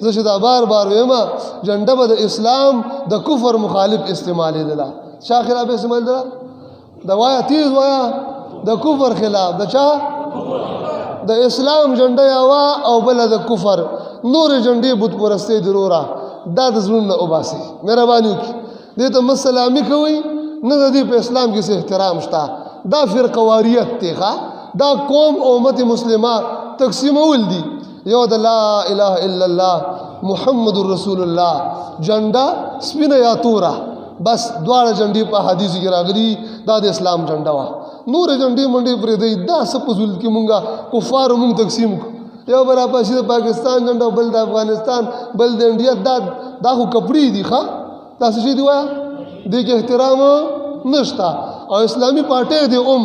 زه چې دا بار بار وایم، جنډه به د اسلام د کفر مخالف استعمالېدله. چا خلاف استعمالېدله؟ د وایا تیز وایا، د کفر خلاف. د چا؟ د اسلام جنډه یوه او بله د کفر. نورې جنډې بت پرستۍ دروره دا د زړونو نه وباسئ، مهرباني وکړئ. دې ته مه سلامي کوئ، نه د دې په اسلام کې څه احترام شته. دا فرقواریت دی، ښه، دا قوم او امت مسلمه تقسیمول دي. یو د لا اله الا الله محمد رسول الله جنډه سپینه یا توره، بس دواړه جنډې په حدیث کې راغلي، دا د اسلام جنډه وه. نورې جنډې منډې پرېږدئ، دا څه په ذلت کې مونږه کفارو مونږ تقسیم کړو. یو به راپسې د پاکستان جنډه، بل د افغانستان، بل د انډیا. دا خو کپړې دي، ښه، دا څه شی دي؟ وایه، دې کې احترام نشته. او اسلامي پارټۍ دې هم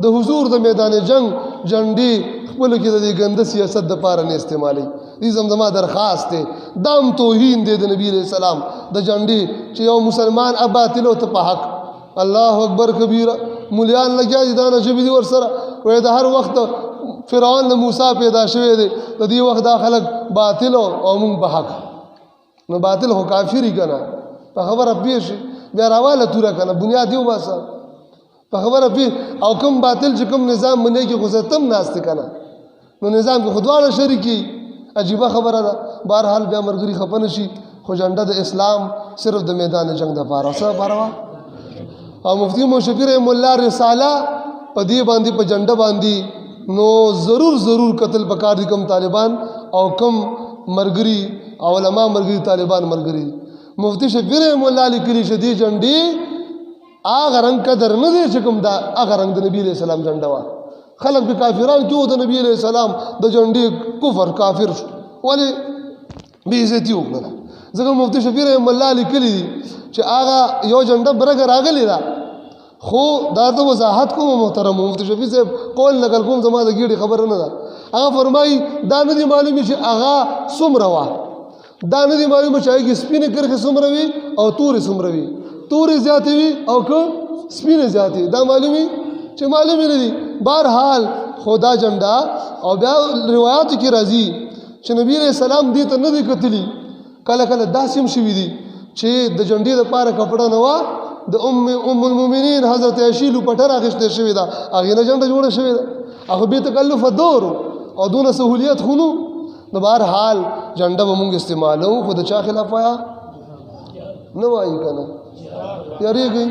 د حضور د میدان جنگ جنډې خپلو کې د دې ګنده سیاست دپاره نه استعمالوي. دې زمزما درخواست دی، دا هم توهین دی د نبي علیه السلام د جنډې چې یو مسلمان اباطل او ته په حق. الله اکبر کبیره. مولیان لګیا دي، دا نه ژبې دي ورسره. وایي د هر وخت فرعون له موسی پیدا شوی دی، د دې وخت دا خلک باطل او موږ په حق. نو باطل خو کافري که نه، په خبره پوه شي، بیا راواله توره که نه، بنیاد یې وباسه، په خبره پوه. او کوم باطل چې کوم نظام منې کې خو زه تم ناست که نه، نو نظام کې خو دواړه شریکي. عجیبه خبره ده. بهرحال بیا ملګري خفه نه شي، خو جنډه د اسلام صرف د میدان جنگ دپاره څه دپاره وه. او مفتي محمد شفیع رحم الله رساله په دې باندې، په جنډه باندې، نو ضرور ضرور قتل پکار دي. کوم طالبان او کوم مرګري او علما مرګري، طالبان مرګري، مفتي شفیع رحم الله لیکلي چې دې جنډې هغه رنګ قدر نه دی چې کوم دا هغه رنګ د نبي علیه السلام جنډه وه. خلک به کافران کیو د نبی علیه السلام د جنډې کفر کافر شو، ولې بې عزتي وکړله؟ ځکه مفتي شفیع رحم الله لیکلي دي چې هغه یو جنډه برګه راغلې ده. خو دا ته وضاحت کوم محترم مفتي شفیع صاحب قول نقل کوم، زما د ګیډې خبره نه ده. هغه فرمایي دا نه دي معلومې چې هغه څومره وه، دا نه دي معلومه چې هغې کې سپینې کرښې څومره وي او تورې څومره وي، تورې زیاتې وي او که سپینې زیاتې، دا معلومې چې معلومې نه دي. بهرحال خو دا جنډه، او بیا روایاتو کې راځي چې نبی علیه السلام دې ته نه دي کتلي. کله کله داسې هم شوي دي چې د جنډې دپاره کپړه نه وه، د ام المؤمنین حضرت عائشې لوپټه راخیستې شوې ده، هغې نه جنډه جوړه شوې ده. هغه بې تکلفه دور او دونه سهولیت خو نو. نو بهرحال جنډه به مونږ استعمالو، خو د چا خلاف وایه نه وایي که نه، یریږئ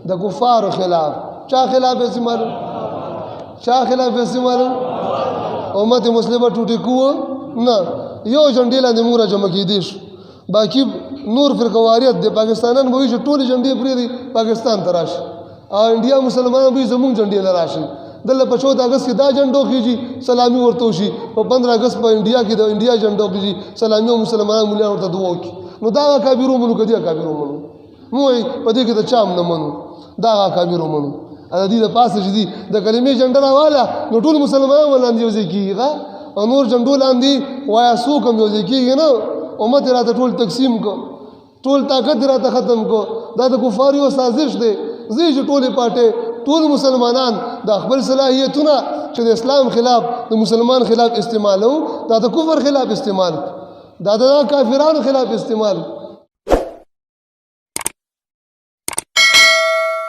د کفارو خلاف. چا خلاف استعمالو؟ چا خلاف استعمالو؟ امت مسلمه ټوټې کوو نه، یو جنډې لاندې موږ را جمع کېدی شو. باقي نور فرقواریت دی. پاکستانیان به وایي چې ټولې جنډې پرېږدي پاکستان ته راشي، او انډیا مسلمانان به وایي زموږ جنډې له راشي. دلته په 14 اګست کې دا جنډو خېږي سلامي ورته وشي، په 15 اګست په انډیا کې د انډیا جنډو خېږي سلامي او مسلمانان مولیان ورته دعا وکړي. نو دا اکابر ومنو که دې اکابر ومنو؟ موږ په دې کې د چا هم نه منو، دا اکابر ومنو. د دې د پاسه چې دي د کلمې جنډه راواله، نو ټول مسلمانان ورلاندې یو ځای کېږي، ښه، او نور جنډو لاندې وایا څوک هم یو ځای کېږي نه. امت یې راته ټول تقسیم کړ، ټول طاقت یې راته ختم کړ. دا د کفارو یو سازش دی. ځي چې ټولې پارټۍ ټول مسلمانان د خپل صلاحیتونه چې د اسلام خلاف د مسلمان خلاف استعمالو، دا د کفر خلاف استعمال، دا د کافرانو خلاف استعمال.